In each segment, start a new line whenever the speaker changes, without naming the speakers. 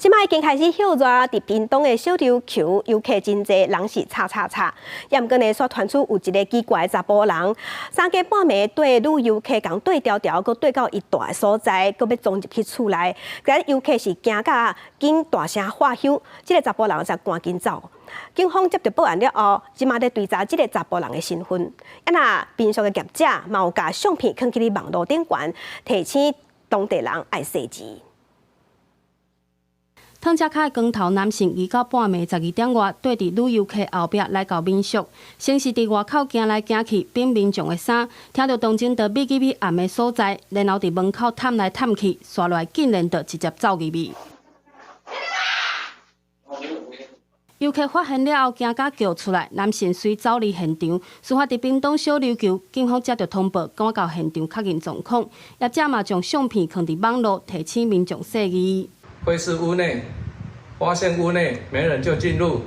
這擺已經開始歇熱，佇屏東的小琉球遊客真濟，人是吵吵吵。也毋過呢，煞傳出有一个奇怪的查埔人，三更半暝綴女遊客共綴牢牢，閣綴到伊蹛的所在，閣欲衝入去厝內，共遊客是驚甲緊大聲喝響，這个查埔人才趕緊走。警方接到報案了後，這馬咧追查這个查埔人的身份。啊若民宿的業者嘛有共相片囥佇網路頂懸，提醒當地人愛細緻。
湯車跤的光頭男性，二九半暝12點外，綴佇女遊客後壁來到民宿，先是佇外口行來行去，反民眾的衫，聽著動靜就覕入去暗的所在，然後佇門口探來探去，紲落來竟然就直接走入去。遊客發現了後，驚甲叫出來，男性隨走離現場。事發佇屏東小琉球，警方接到通報，趕到現場確認狀況，業者嘛將相片囥佇網路，提醒民眾細膩。
窺視屋內，發現屋內沒人就進入，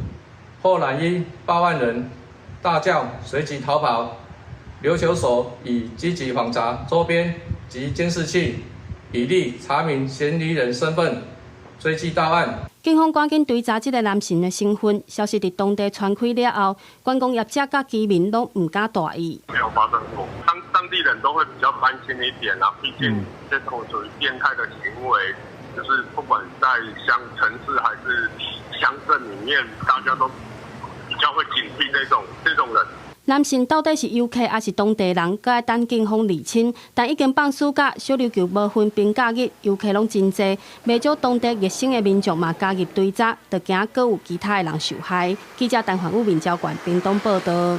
後男因報案人大叫，隨即逃跑。琉球所已積極訪查周邊及監視器，以利查明嫌疑人身份，追緝到案。
警方趕緊追查這个男性的身份。消息佇當地傳開了後，觀光業者佮居民攏毋敢大意。
沒有發生過，當地人都會比較擔心一點啦，畢竟這種屬於變態的行為。就是不管在鄉城市還是鄉鎮裡面，大家都比較會警惕這種人。
男性到底是遊客還是當地人，閣愛等警方釐清。但已經放暑假，小琉球無分平假日，遊客攏真濟，袂少當地熱心的民眾嘛加入追查，就驚閣有其他的人受害。記者陳煥武、面交館屏東報道。